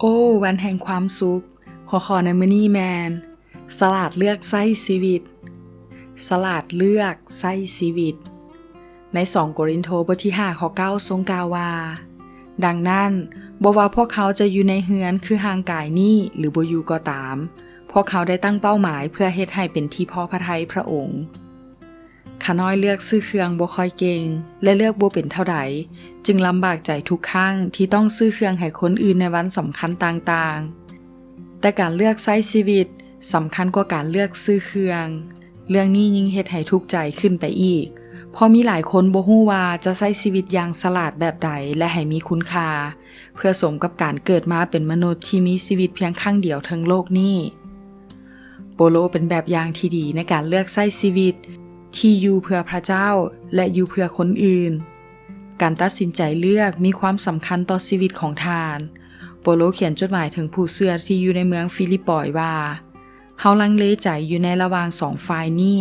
ໂອ້ ວັນແຫ່ງຄວາມສຸກ. ຫົວຂໍ້ໃນມື້ນີ້ແມ່ນ ສະຫຼາດເລືອກໃຊ້ຊີວິດ. ສະຫຼາດເລືອກໃຊ້ຊີວິດ. ໃນສອງໂກລິນໂທ ບົດທີຫ້າ ຂໍ້ເກົ້າ ຊົງກ່າວວ່າ, ດັ່ງນັ້ນ, ບໍ່ວ່າພວກເຮົາຈະຢູ່ໃນເຮືອນຄືຮ່າງກາຍນີ້ ຫຼື ບໍ່ຢູ່ກໍຕາມ, ພວກເຮົາໄດ້ຕັ້ງເປົ້າໝາຍເພື່ອເຮັດໃຫ້ເປັນທີ່ພໍພະໄທພຣະອົງ. ຂ້ານ້ອຍເລືອກຊື້ເຄື່ອງບໍ່ຄ່ອຍເກັ່ງ ແລະ ເລືອກບໍ່ເປັນເທົ່າໃດ, ຈຶ່ງລຳບາກໃຈທຸກຄັ້ງທີ່ຕ້ອງຊື້ເຄື່ອງໃຫ້ຄົນອື່ນໃນວັນສຳຄັນຕ່າງໆ. ແຕ່ການເລືອກໃຊ້ຊີວິດສຳຄັນກວ່າການເລືອກຊື້ເຄື່ອງ. ເລື່ອງນີ້ຍິ່ງເຮັດໃຫ້ທຸກໃຈຂຶ້ນໄປອີກ, ເພາະມີຫຼາຍຄົນບໍ່ຮູ້ວ່າຈະໃຊ້ຊີວິດຢ່າງສະຫຼາດແບບໃດ ແລະ ໃຫ້ມີຄຸນຄ່າ, ເພື່ອສົມກັບການເກີດມາເປັນມະນຸດທີ່ມີຊີວິດພຽງຄັ້ງດຽວເທິງໂລກນີ້. ໂປໂລເປັນແບບຢ່າງທີ່ດີໃນການເລືອກໃຊ້ຊີວິດທີ່ຢູ່ເພື່ອພຣະເຈົ້າ ແລະ ຢູ່ເພື່ອຄົນອື່ນ. ການຕັດສິນໃຈເລືອກມີຄວາມສຳຄັນຕໍ່ຊີວິດຂອງທ່ານ. ໂປໂລຂຽນຈົດໝາຍເຖິງຜູ້ເຊື່ອທີ່ຢູ່ໃນເມືອງຟີລິບປອຍວ່າ, ເຮົາລັງເລໃຈຢູ່ໃນລະຫວ່າງສອງຝ່າຍນີ້,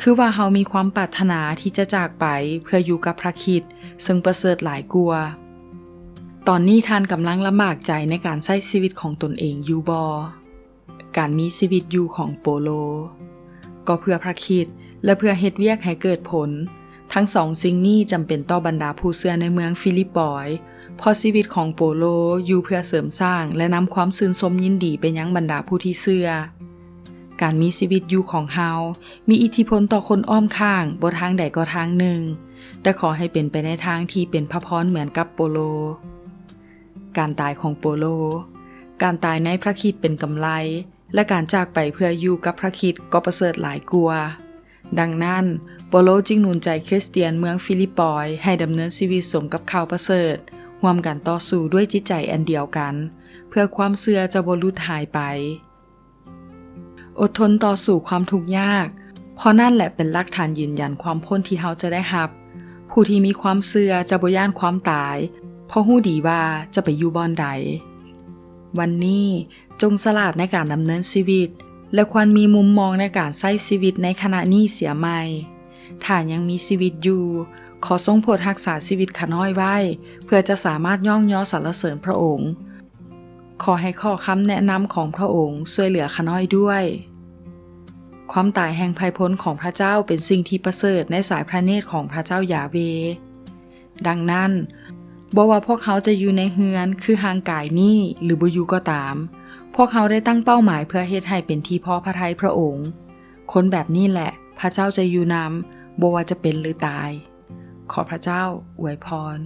ຄືວ່າເຮົາມີຄວາມປາດຖະໜາທີ່ຈະຈາກໄປເພື່ອຢູ່ກັບພຣະຄຣິດ, ເຊິ່ງປະເສີດຫຼາຍກວ່າ. ຕອນນີ້ທ່ານກຳລັງລຳບາກໃຈໃນການໃຊ້ຊີວິດຂອງຕົນເອງຢູ່ບໍ່? ການມີຊີວິດຢູ່ຂອງໂປໂລ. ກໍເພື່ອພຣະຄຣິດ ແລະ ເພື່ອເຮັດວຽກໃຫ້ເກີດຜົນ. ທັງສອງສິ່ງນີ້ຈຳເປັນຕໍ່ບັນດາຜູ້ເຊື່ອໃນເມືອງຟີລິບປອຍ, ເພາະຊີວິດຂອງໂປໂລຢູ່ເພື່ອເສີມສ້າງ ແລະ ນຳຄວາມຊື່ນຊົມຍິນດີໄປຍັງບັນດາຜູ້ທີ່ເຊື່ອ. ການມີຊີວິດຢູ່ຂອງເຮົາມີອິດທິພົນຕໍ່ຄົນອ້ອມຂ້າງບໍ່ທາງໃດກໍທາງໜຶ່ງ, ແຕ່ຂໍໃຫ້ເປັນໄປໃນທາງທີ່ເປັນພຣະພອນເໝືອນກັບໂປໂລ. ການຕາຍຂອງໂປໂລ. ການຕາຍໃນພຣະຄຣິດເປັນກຳໄລ, ແລະ ການຈາກໄປເພື່ອຢູ່ກັບພຣະຄຣິດກໍປະເສີດຫຼາຍກວ່າ. ດັ່ງນັ້ນ, ໂປໂລຈຶ່ງໜູນໃຈຄຣິສຕຽນເມືອງຟີລິບປອຍໃຫ້ດຳເນີນຊີວິດສົມກັບຂ່າວປະເສີດ, ຮ່ວມກັນຕໍ່ສູ້ດ້ວຍຈິດໃຈອັນດຽວກັນ ເພື່ອຄວາມເຊື່ອຈະບໍ່ຫຼຸດຫາຍໄປ. ອົດທົນຕໍ່ສູ້ຄວາມທຸກຍາກ, ເພາະນັ້ນແຫຼະເປັນຫຼັກຖານຢືນຢັນຄວາມພົ້ນທີ່ເຮົາຈະໄດ້ຮັບ. ຜູ້ທີ່ມີຄວາມເຊື່ອຈະບໍ່ຢ້ານຄວາມຕາຍ, ເພາະຮູ້ດີວ່າຈະໄປຢູ່ບ່ອນໃດ. ວັນນີ້, ຈົ່ງສະຫຼາດໃນການດຳເນີນຊີວິດ ແລະ ຄວນມີມຸມມອງໃນການໃຊ້ຊີວິດໃນຂະນະນີ້ເສຍໃໝ່. ຖ້າຍັງມີຊີວິດຢູ່, ຂໍຊົງໂປດຮັກສາຊີວິດຂ້ານ້ອຍໄວ້, ເພື່ອຈະສາມາດຍ້ອງຍໍສັນລະເສີນພຣະອົງ. ຂໍໃຫ້ຂໍ້ຄຳແນະນຳຂອງພຣະອົງຊ່ວຍເຫຼືອຂ້ານ້ອຍດ້ວຍ. ຄວາມຕາຍແຫ່ງໄພພົນຂອງພຣະເຈົ້າເປັນສິ່ງທີ່ປະເສີດໃນສາຍພຣະເນດຂອງພຣະເຈົ້າຢາເວ. ດັ່ງນັ້ນ, ບໍ່ວ່າພວກເຮົາຈະຢູ່ໃນເຮືອນຄືຮ່າງກາຍນີ້ ຫຼື ບໍ່ຢູ່ກໍຕາມ, ພວກເຮົາໄດ້ຕັ້ງເປົ້າໝາຍເພື່ອເຮັດໃຫ້ເປັນທີ່ພໍພະໄທພຣະອົງ. ຄົນແບບນີ້ແຫຼະພຣະເຈົ້າຈະຢູ່ນຳ, ບໍ່ວ່າຈະເປັນ ຫຼື ຕາຍ. ຂໍພຣະເຈົ້າອວຍພອນ.